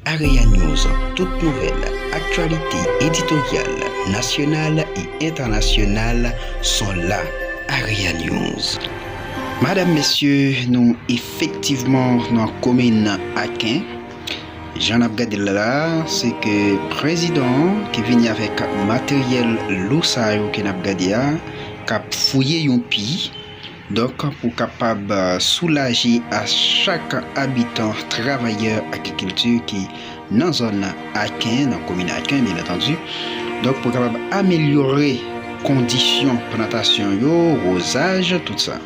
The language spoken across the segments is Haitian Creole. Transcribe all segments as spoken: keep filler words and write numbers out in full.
Area News, tout nouvèl, aktyalite editoryal, nasyonal e entènasyonal sont là. Area News. Madanm, mesye, nou efektivman nan komin Aken. Jan n ap gade l la, se ke prezidan an ki vini avèk materyèl lou sa yo ke n ap gade a, k ap fouye yon pi, donk, pou kapab, euh, soulaje a chak abitan, travayè agrikilti ki nan zòn Aken, nan komin Aken, byen antandi. Donk, pou kapab amelyore kondisyon plantasyon yo, wozaj, tout sa.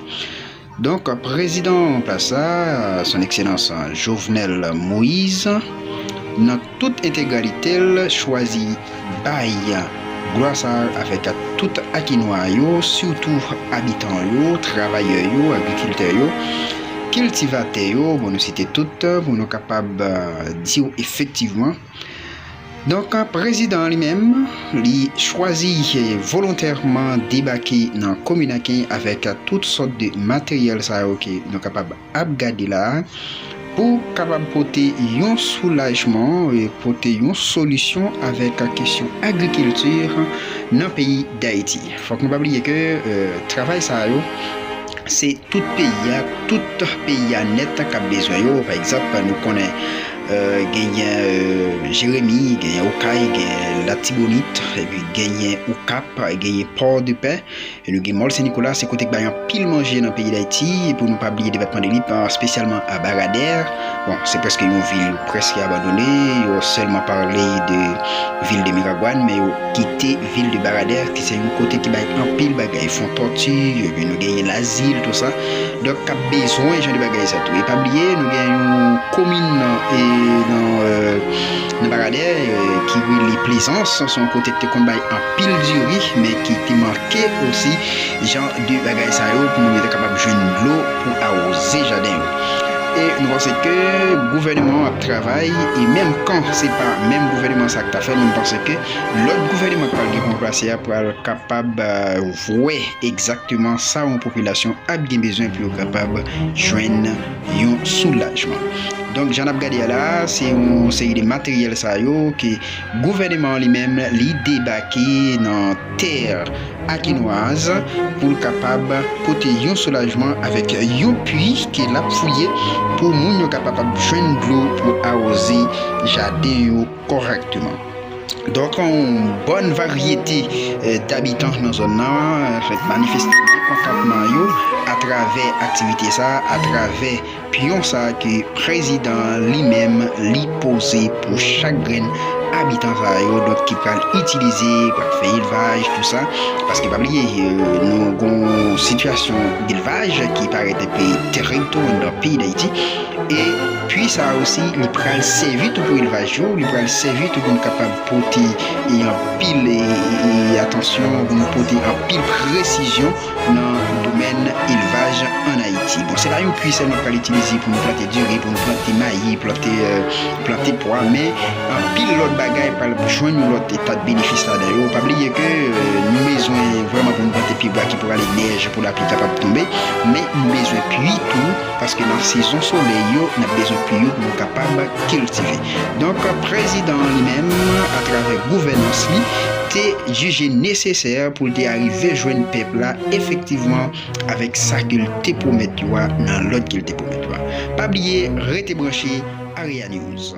Donk, prezidan an plas la, Son Ekselans Jovenel Moïse, nan tout entegralite l, chwazi bay glwa sa a avèk tout Akenwa yo, sitou abitan yo, travayè yo, agrikiltè yo, kiltivatè yo, bon, nou site tout, pou nou kapab, euh, di w efektivman. Donk, prezidan an li menm, li chwazi, eh, volontèman debake nan komin Aken avèk tout sòt de materyèl sa yo ke nou kapab ap gade la a, pou kapab pote yon soulajman, eh, pote yon solisyon avèk kesyon agrikilti nan peyi Dayiti. Fòk nou pa bliye ke, eh, travay sa yo, se tout peyi a, tout peyi a nèt k ap bezwen yo. Pa egzanp, nou konnen, euh, genyen, euh, Jeremi, genyen Okay, genyen Latibonit, epi genyen Okap, genyen Pòdepè. E nou gen Mòl Sen Nikola, se kote k bay anpil manje nan peyi Dayiti. Epi nou pa bliye depatman de Nip, espesyalman a Baradè. Bon, se prèske yon vil yo prèske abandone. Yo sèlman pale de vil de Miragwàn, men yo kite vil de Baradè, ki se yon kote ki bay anpil bagay, Fon Tòti, epi nou genyen Lazil, tou sa. Donk, k ap bezwen jan de bagay sa tou. E pa bliye, nou gen yon komin nan, e, nan, euh, nan Baradè, euh, ki rele Plezans. Se yon kote ki te konn bay anpil diri, men ki te manke osi jan de bagay sa yo pou moun yo te kapab jwenn dlo pou awoze jaden yo. E nou panse ke gouvènman an ap travay, e menm kan se pa menm gouvènman sa k ta fè, nou panse ke lòt gouvènman k pral gen pou ranplase a pral kapab, euh, wè egzakteman sa yon popilasyon ap gen bezwen pou yo kapab jwenn yon soulajman. Donk, jan n ap gade a la, se yon seri de materyèl sa yo ke gouvènman an li menm, li debake nan tè Akenwaz pou l kapab pote yon soulajman avèk yon pwi ke l ap fouye pou moun yo kapab ap jwenn dlo pou awoze jaden yo kòrèkteman. Donk, yon bòn varyete, eh, dabitan nan zòn nan, eh, fèk manifeste mekontantman yo atravè aktivite sa, atravè pyon sa ke prezidan an li menm li poze pou chak grenn abitan sa yo, donk ki pral itilize, pral fè elvaj, tou sa. Paske pa bliye, eh, nou gon sitiyasyon delvaj ki parèt enpe tèrib tou anndan peyi Dayiti. E pwi sa a osi, li pral sèvi tou pou elvaj yo, li pral sèvi tou pou n kapab pote, e, anpil, e, e, e, atansyon, pou n pote anpil presizyon nan domèn elvaj ann Ayiti. Bon, se pa yon pwi sèlman k pral itilize pou nou plante diri, pou nou plante mayi, plante, euh, plante pwa, men anpil lòt bagay pral jwenn yon lòt eta de benefis ladan yo. Pa bliye ke, euh, nou bezwen vrèman pou nou plante pyebwa ki pou rale nèj pou lapli kapab tonbe, men nou bezwen pwi tou, paske nan sezon solèy yo, n ap bezwen pli yo pou nou kapab kiltive. Donk, prezidan an li menm, atravè gouvènans li, te jije nesesè pou l te arive jwenn pèp la efektivman avèk sa ke l te pwomèt yo a nan lòd ke l te pwomèt yo a. Pa bliye, rete branche Area News.